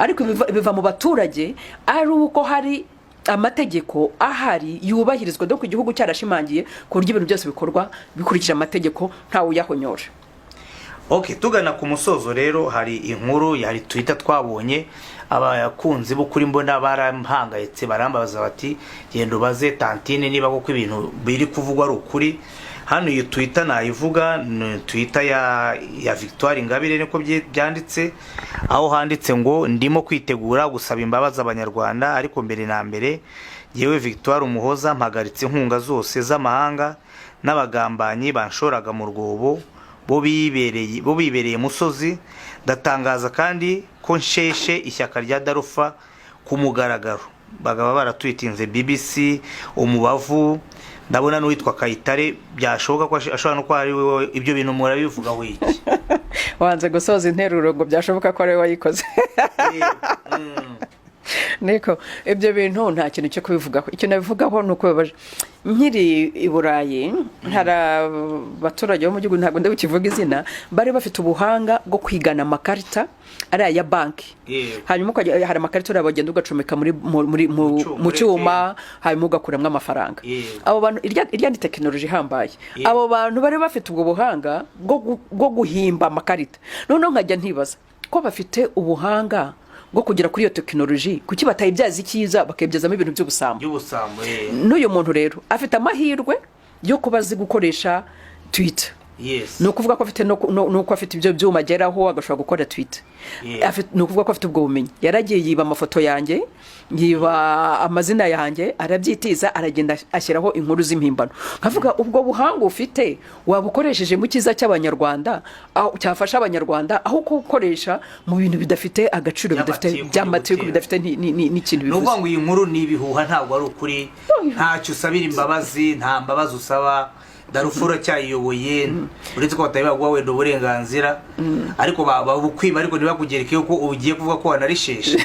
Ariko biva mu baturage ari uko hari amategeko ahari yubahirizwa, donc igihugu cyarashimangiye ku buryo ibintu byose bikorwa bikurikije amategeko, ntawe uyahonyora. Ok, tugana ku musozo rero, hari inkuru, hari Twitter twabonye. Abakunzi b'ukuri mbona barampangayitse, barambabaza bati: "Genda ubaze tantine niba koko ibintu biri kuvugwa ari ukuri." Hano iyo Twitter nayivuga, ni Twitter ya Victoire Ingabire, niko byanditse, aho handitse ngo: "Ndimo kwitegura gusaba imbabazi Abanyarwanda, ariko mbere na mbere yewe Victoire Umuhoza mpagaritse inkunga zose z'amahanga n'abagambanyi banshoraga mu rwobo, bo bibereye musozi. Ndatangaza kandi ko nsheshe ishyaka rya Darufa ku mugaragaro." Bakaba baratwitinze BBC, Umubavu, ndabona n'uwitwa Kayitare, byashoboka ko ashobora no kuba ari we. Ibyo bintu murabivugaho iki? Wanze gusoza interuro ngo byashoboka ko ari we wayikoze. Niko ibyo bintu nta kintu cyo kubivugaho. Icyo nabivugaho ni uko bibabaje. Nkiri i Burayi, hari abaturage bo mu gihugu, ntabwo ndabukivuga izina, bari bafite ubuhanga bwo kwigana amakarita ari aya banki. Hanyuma hari amakarita uriya bagenda ugacomeka muri mu- muri mu Mu cyuma, mu cyuma, hanyuma ugakuramo amafaranga. Abo bantu, irya ni tekinoloji ihambaye. Abo bantu bari bafite ubwo buhanga bwo guhimba amakarita. Noneho nkajya ntibaza ko bafite ubuhanga bwo kugera kuri iyo tekinoloji, kuki batayibyaza icyiza, bakayibyazamo ibintu by'ubusambo? By'ubusambo. N'uyu muntu rero afite amahirwe yo kuba azi gukoresha Twitter. Ni ukuvuga ko afite nuko afite ibyo byuma ageraho agashobora gukora Twitter. Ni ukuvuga ko afite ubwo bumenyi. Yaragiye yiba amafoto yanjye, yiba amazina yanjye, arabyitiza, aragenda ashyiraho inkuru z'impimbano. Nkavuga, ubwo buhanga ufite wabukoresheje mu cyiza cy'Abanyarwanda, cyafasha Abanyarwanda, aho kuwukoresha mu bintu bidafite agaciro, bidafite By'amatiku, by'amatiku, gutera. bidafite n'ikintu Ni ukuvuga bivuze. ngo iyi nkuru ni ibihuha, ntabwo ari ukuri, ntacyo usabira imbabazi, nta mbabazi usaba. Darufuru cyayiyoboye, uretse ko batari baguha wenda uburenganzira, ariko babukwiba, ariko ntibakugerekeho ko ugiye kuvuga ko wanarisheshe.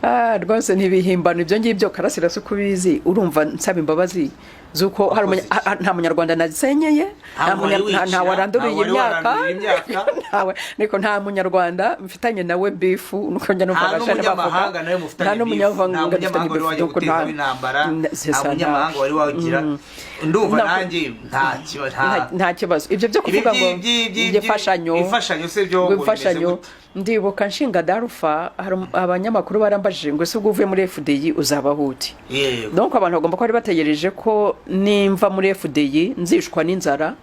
Ah, rwose ntibihimbano ibyo ngibyo. Karasira, si uko ubizi. Urumva nsaba imbabazi? Z'uko hari Wakoze iki? nta munyarwanda nasenyeye, Nta wari nta wicira, waranduriye nta wari imyaka. waranduriye imyaka. Ntawe, niko nta munyarwanda mfitanye nawe beef, nuko njya numva Nta abajene bavuga. N'umunyamahanga nawe mufitanye Nta beef, n'umunyamahanga nta dufitanye munyamahanga wari beef, wajya nuko guteza intambara, c'est nta ça, munyamahanga wari wagira. Ndumva nanjye nta kibazo, nta Nta kibazo ibyo byo Ibi kuvuga ngo imfashanyo. Imfashanyo se byo Ngo ngo bimeze imfashanyo. gute? Ndibuka nshinga DALFA, hari abanyamakuru barambajije ngo: "Ese ubwo uvuye muri FDI uzabaho ute?" Donc abantu bagomba kuba bari bategereje ko nimva muri FDI nzishwa n'inzara,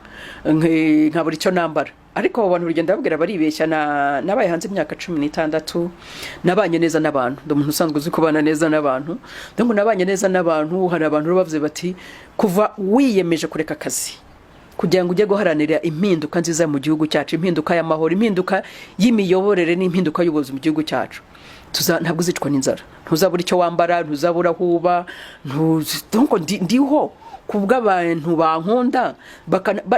nkabura icyo nambara. Ariko abo bantu urugendo babwira baribeshya. Nabaye hanze imyaka 16, nabanye neza n'abantu, ndi umuntu usanzwe uzi kubana neza n'abantu. Donc nabanye neza n'abantu. Hari abantu rero bavuze bati: "Kuva wiyemeje kureka akazi kugira ngo ujye guharanira impinduka nziza mu gihugu cyacu, impinduka y'amahoro, impinduka y'imiyoborere n'impinduka y'ubuyobozi mu gihugu cyacu, ntabwo uzicwa n'inzara, ntuzabura icyo wambara, ntuzabura aho uba." Donc ndiho ku bw'abantu bankunda,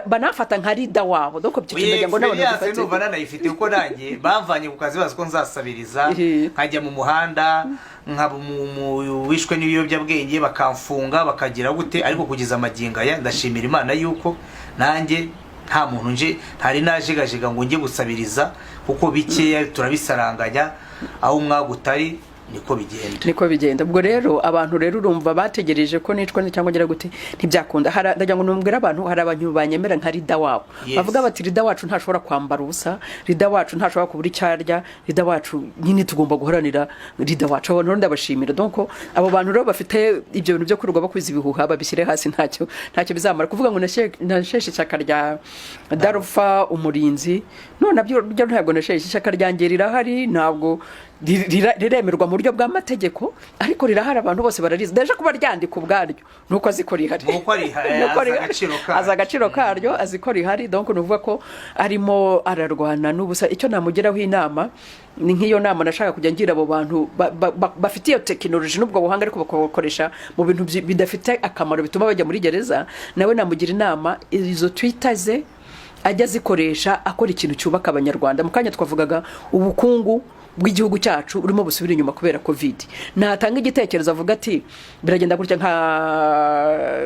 banafata nka leader wabo. Donc icyo kintu ndagira ngo n'abantu Experience bagifate. Numva nanayifite, kuko nanjye bamvanye ku kazi bazi ko nzasabiriza, nkajya mu muhanda, nkaba wishwe n'ibiyobyabwenge, bakamfunga, bakagira gute. Ariko kugeza amagingo aya ndashimira Imana yuko nanjye nta muntu nje ntari najegajega ngo njye gusabiriza, kuko bikeya turabisaranganya. Aho umwaga utari niko bigenda. Niko bigenda. Ubwo rero abantu rero urumva bategereje ko nicwa cyangwa ngira gute, ntibyakunda. Ndagira ngo numbwire abantu, hari abantu banyemera nka leader wabo. Bavuga bati: "Leader wacu ntashobora kwambara ubusa, leader wacu ntashobora kubura icyo arya, leader wacu nyine tugomba guharanira leader wacu." Abo bantu rero ndabashimira. Donc abo bantu rero bafite ibyo bintu byo kwirirwa bakwiza ibihuha, babishyire hasi, ntacyo bizamara. Kuvuga ngo nasheshe ishyaka rya DALFA Umurinzi, none nabyo byo ntabwo nasheshe ishyaka ryanjye. Rirahari, ntabwo riremerwa mu buryo bw'amategeko, ariko rirahari, abantu bose bararizi. Déjà kuba ryandika ubwaryo nuko azi ko rihari. Nuko rihari, Nuko azi rihari. Agaciro karyo. Azi agaciro karyo, azi ko rihari. Donc ni ukuvuga ko arimo ararwana n'ubusa. Icyo namugiraho inama ni nk'iyo nama nashaka kujya ngira abo bantu bafite iyo tekinoloji n'ubwo buhanga, ariko bakabukoresha mu bintu bidafite akamaro bituma bajya muri gereza. Nawe namugira inama, izo Twitter ze ajya azikoresha akora ikintu cyubaka Abanyarwanda. Mu kanya twavugaga ubukungu bw'igihugu cyacu burimo busubira inyuma kubera COVID. Natanga igitekerezo avuga ati: "Biragenda gutya."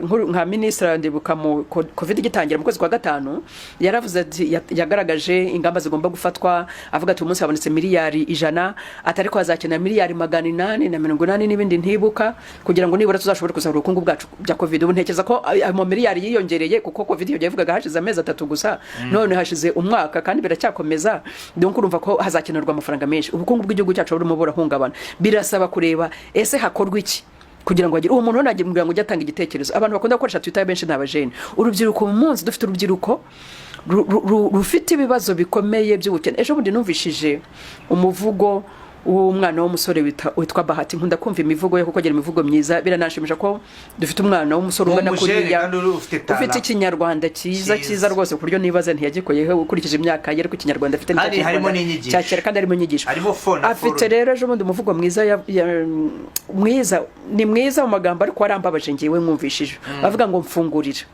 Nka minisitiri, ndibuka mu COVID igitangira mu kwezi kwa gatanu, yaravuze ati, yagaragaje ingamba zigomba gufatwa, avuga ati: "Uyu munsi habonetse miliyari 100," atari ko hazakenera miliyari 880 n'ibindi ntibuka, kugira ngo nibura tuzashobore kuzahura ubukungu bwacu bya COVID. Ubu ntekereza ko ayo miliyari yiyongereye, kuko COVID iyo yavugaga hashize amezi 3 gusa, none hashize umwaka kandi biracyakomeza. Donc urumva ko hazakenerwa amafaranga menshi. Ubukungu bw'igihugu cyacu burimo burahungabana. Birasaba kureba ese hakorwa iki kugira ngo hagire uwo muntu nagira ngo ujye atanga igitekerezo. Abantu bakunda gukoresha Twitter benshi ni abajene, urubyiruko. Mu munsi dufite urubyiruko rufite ibibazo bikomeye by'ubukene. Ejo bundi numvishije umuvugo w'umwana w'umusore witwa Bahati. Nkunda kumva imivugo ye kuko agira imivugo myiza. Biranashimisha ko dufite umwana w'umusore ungana Umujene kuriya kandi ufite talent. Ufite Ikinyarwanda cyiza. Cyiza. Cyiza rwose, ku buryo nibaza ntiyagikoyeho ukurikije imyaka ye, ariko Ikinyarwanda afite Kandi nicyo harimo Kinyarwanda n'inyigisho. cya kera, kandi harimo inyigisho. Harimo fo na Afite foru. rero ejo bundi umuvugo mwiza, mwiza, ni mwiza mu magambo, ariko warambabaje ngewe mwumvishije. Bavuga ngo "Mfungurira",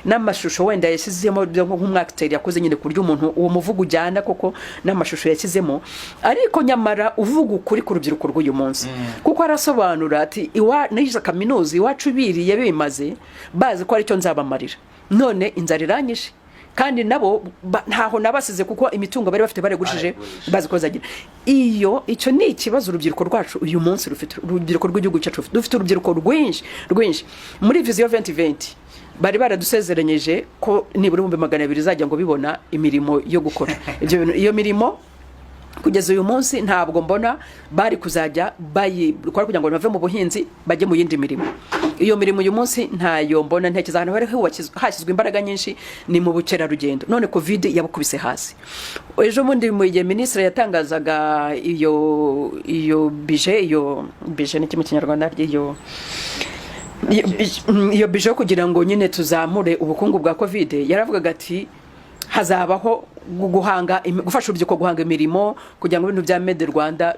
n'amashusho wenda yashyizemo byo nk'umwakiteri yakoze nyine, ku buryo umuntu uwo muvugo ujyana koko n'amashusho yashyizemo, ariko nyamara uvuga ukuri ku rubyiruko rw'uyu munsi, kuko arasobanura ati: "Iwa nize kaminuza, iwacu biriye bimaze bazi ko aricyo nzabamarira, none inzara iranyishe, kandi nabo ntaho nabasize, kuko imitungo bari bafite barigurishije Barayigurishije. bazi ko bazagira iyo." Icyo ni ikibazo urubyiruko rwacu uyu munsi rufite, urubyiruko rw'igihugu cyacu rufite. Dufite urubyiruko rwinshi rwinshi. Muri Vision 2020 bari baradusezeranyije ko nibura 200,000 izajya ngo bibona imirimo yo gukora ibyo bintu. Iyo mirimo kugeza uyu munsi ntabwo mbona bari kuzajya bayikora kugira ngo bave mu buhinzi bajye mu yindi mirimo. Iyo mirimo uyu munsi ntayo mbona. Ntekereza ahantu hari hashyizwe imbaraga nyinshi ni mu bukerarugendo, none COVID yabukubise hasi. Ejo bundi mu gihe minisitiri yatangazaga iyo budget, iyo budget ni iki mu Kinyarwanda? Iyo budget yo kugira ngo nyine tuzamure ubukungu bwa COVID, yaravugaga ati hazabaho gufasha urubyiruko guhanga imirimo kugira ngo ibintu bya Made Rwanda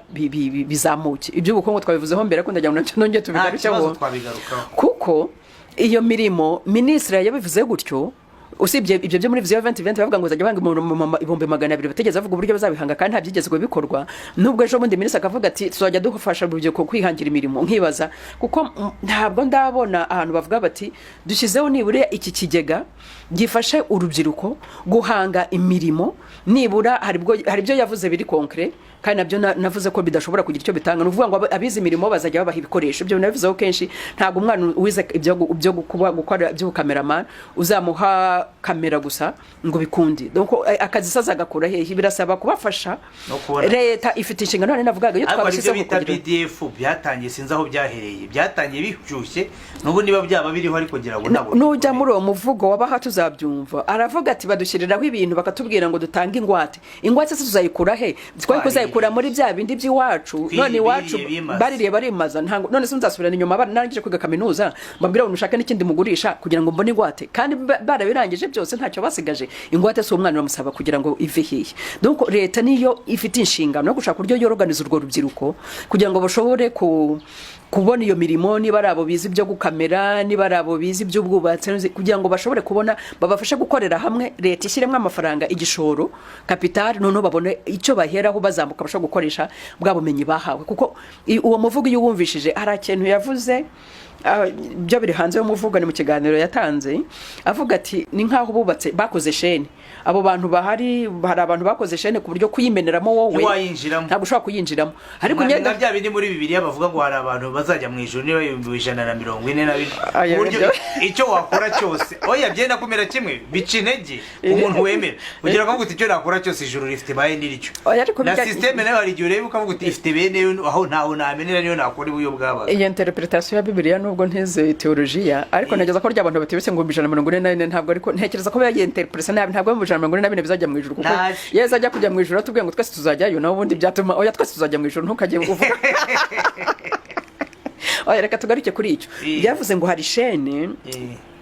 bizamuke. Iby'ubukungu twabivuzeho mbere, ariko ndagira ngo nacyo nongere Nta tubigarukeho. kibazo, twabigarukaho. Kuko iyo mirimo minisitiri yabivuze gutyo. Usibye ibyo byo muri Vision 2020 bavuga ngo bazajya bahanga 200,000, batigeze bavuga uburyo bazabihanga kandi nta byigeze bikorwa. Nubwo ejo bundi minisitiri akavuga ati tuzajya dufasha urubyiruko kwihangira imirimo, nkibaza kuko ntabwo ndabona ahantu bavuga bati dushyizeho nibura iki kigega gifashe urubyiruko guhanga imirimo. Nibura hari ibyo yavuze biri concret, kandi nabyo navuze ko bidashobora kugira icyo bitanga. Ni ukuvuga ngo abize imirimo bazajya babaha ibikoresho. Ibyo nabivuzeho kenshi. Ntabwo umwana wize ibyo kuba gukora iby'ubukameramani uzamuha kamera gusa ngo bikunde. Donc akazi se azagakura hehe? Birasaba kubafasha. No kubona- Leta ifite inshingano. None navugaga iyo Ariko hari ibyo twabashyizeho bita kugira BDF byatangiye, sinzi aho byahereye, byatangiye bishyushye, n'ubu niba byaba biriho, ariko ngira ngo ntabwo. Nujya muri uwo muvugo wabaha tuzabyumva. Aravuga ati badushyiriraho ibintu bakatubwira ngo dutange ingwate. Ingwate se tuzayikura he? Twari kuzayikura muri bya bindi by'iwacu. None iwacu bimaze. Baririye barimaza. Ntabwo none se nzasubirana inyuma narangije kwiga kaminuza, mbabwira ngo nushake n'ikindi mugurisha kugira ngo mbone ingwate, kandi barabirangije byose, ntacyo basigaje? Ingwate si umwana uramusaba kugira ngo ive hehe? Donc leta niyo ifite inshingano yo gushaka uburyo yoroganiza urwo rubyiruko kugira ngo bashobore kubona iyo mirimo, niba ari abo bize ibyo gukamera, niba ari abo bize iby'ubwubatsi, kugira ngo bashobore kubona, babafashe gukorera hamwe. Leta ishyiremo amafaranga, igishoro, capital, noneho babone icyo baheraho bazamuka, bashobora gukoresha bwa bumenyi bahawe. Kuko uwo muvugo iyo uwumvishije, hari ikintu yavuze, byo biri hanze y'umuvugo, ni mu kiganiro yatanze, avuga ati ni nk'aho bubatse, bakoze chaîne. Abo bantu bahari, hari abantu bakoze chaîne ku buryo kuyimeneramo wowe Ntiwayinjiramo. ntabwo ushobora kuyinjiramo. Ariko Nka ngenda bya bindi muri Bibiliya bavuga ngo hari abantu bazajya mu ijuru niba 144,000, Aya, ku buryo icyo wakora cyose, oya, byenda kumera kimwe, bica intege umuntu wemera ugira ukavuga uti icyo nakora cyose ijuru rifite baye niryo. Oya, ariko Na système nayo hari igihe ureba ukavuga uti ifite bene yo, aho ntaho namenera, niyo nakora ibuyo bwabaga. Iyo interpretation ya Bibiliya, nubwo ntize teolojiya, ariko ntekereza ko rya abantu batibutse ngo 144,000, ntabwo, ariko ntekereza ko yagiye interpretation nabi. Ntabwo 144,000 bizajya mu ijuru, kuko Ntazi. Yesu ajya kujya mu ijuru atubwiye ngo twese tuzajyayo, naho ubundi byatuma, oya, twese tuzajya mu ijuru, ntukajye uvuga. Oya, reka tugaruke kuri icyo. Byavuze ngo hari chaîne.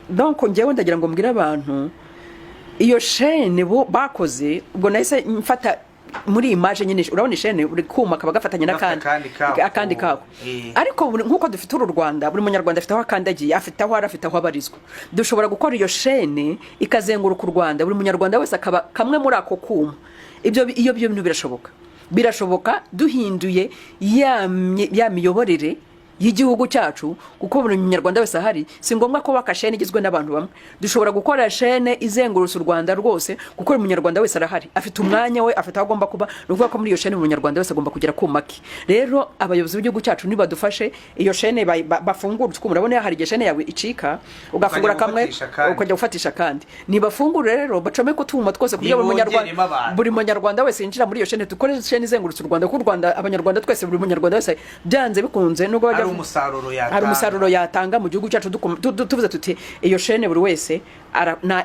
Donc njyewe ndagira ngo mbwire abantu iyo chaîne bo bakoze. Ubwo nahise mfata muri image nyine, urabona ichaîne, buri kuma kaba gafatanye Gafite n'akandi. Akandi kako. Akandi kako. Ariko nk'uko dufite uru Rwanda, buri munyarwanda afite aho akandagiye, afite aho ari, afite aho abarizwa. Dushobora gukora iyo chaîne ikazenguruka u Rwanda, buri munyarwanda wese akaba kamwe muri ako kuma. Ibyo iyo byo bintu birashoboka, birashoboka duhinduye ya miyoborere y'igihugu cyacu, kuko buri munyarwanda wese ahari. Si ngombwa ko baka chaîne igizwe n'abantu bamwe. Dushobora gukora chaîne izengurutse u Rwanda rwose, kuko buri munyarwanda wese arahari, afite umwanya we, afite aho agomba kuba. Ni ukuvuga ko muri iyo chaîne buri munyarwanda wese agomba kugira kuma ke. Rero abayobozi b'igihugu cyacu nibadufashe iyo chaîne bafungure utwuma. Urabona hari igihe chaîne yawe icika, ugafungura Ukajya kamwe, gufatisha akandi. ukajya gufatisha akandi. Nibafungure rero, bacomeke utwuma twose ku buryo buri munyarwanda Nibongeremo abantu. buri munyarwanda wese yinjira muri iyo chaîne. Dukore chaîne izengurutse u Rwanda, kuko u Rwanda, abanyarwanda twese, buri munyarwanda wese byanze bikunze, nubwo bajya Hari umusaruro yatanga. Hari umusaruro yatanga mu gihugu cyacu. Tuvuze tuti iyo chaîne buri wese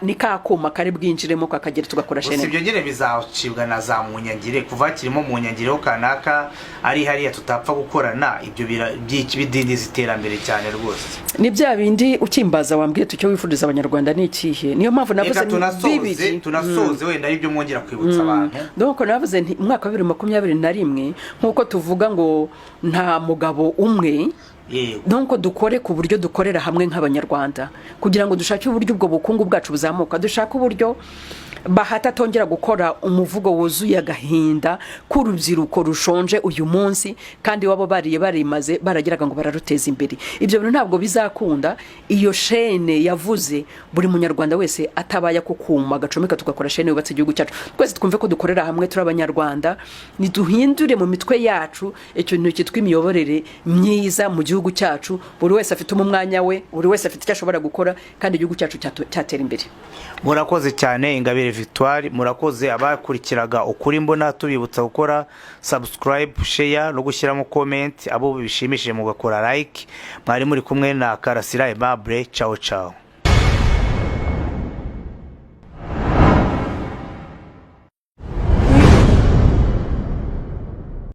ni ka kuma kari bwinjiremo kakagera, tugakora Gusa chaîne. ibyo nyine bizacibwa na za munyangire, kuva kirimo munyangire kanaka ari hariya tutapfa gukorana. Ibyo bidindiza iterambere cyane rwose. Ni bya bindi ukimbaza wambwiye tucyo wifuriza abanyarwanda ni ikihe? Niyo mpamvu navuze Reka tunasoze. Bibiri. Tunasoze, wenda aribyo mwongera kwibutsa abantu. Donc navuze nti umwaka wa 2021, nk'uko tuvuga ngo nta mugabo umwe, donc dukore ku buryo dukorera hamwe nk'abanyarwanda kugira ngo dushake uburyo ubwo bukungu bwacu buzamuka, dushake uburyo Bahati atongera gukora umuvugo wuzuye agahinda k'urubyiruko rushonje uyu munsi, kandi wabo bariye barimaze, baragiraga ngo bararuteza imbere. Ibyo bintu ntabwo bizakunda iyo chaîne yavuze buri munyarwanda wese atabaye ako kuma gacomeka, tugakora chaîne yubatse igihugu cyacu. Twese twumve ko dukorera hamwe, turi abanyarwanda. Niduhindure mu mitwe yacu ikintu cyitwa imiyoborere myiza mu gihugu cyacu. Buri wese afite umwanya we, buri wese afite icyo ashobora gukora, kandi igihugu cyacu cyatera imbere. Murakoze cyane, Ingabire Victoire. Murakoze abakurikiraga Ukuri Mbona. Tubibutsa gukora subscribe, share no gushyiramo comment. Abo bishimishije mugakora like. Mwari muri kumwe na Karasira Aimable. Ciao ciao.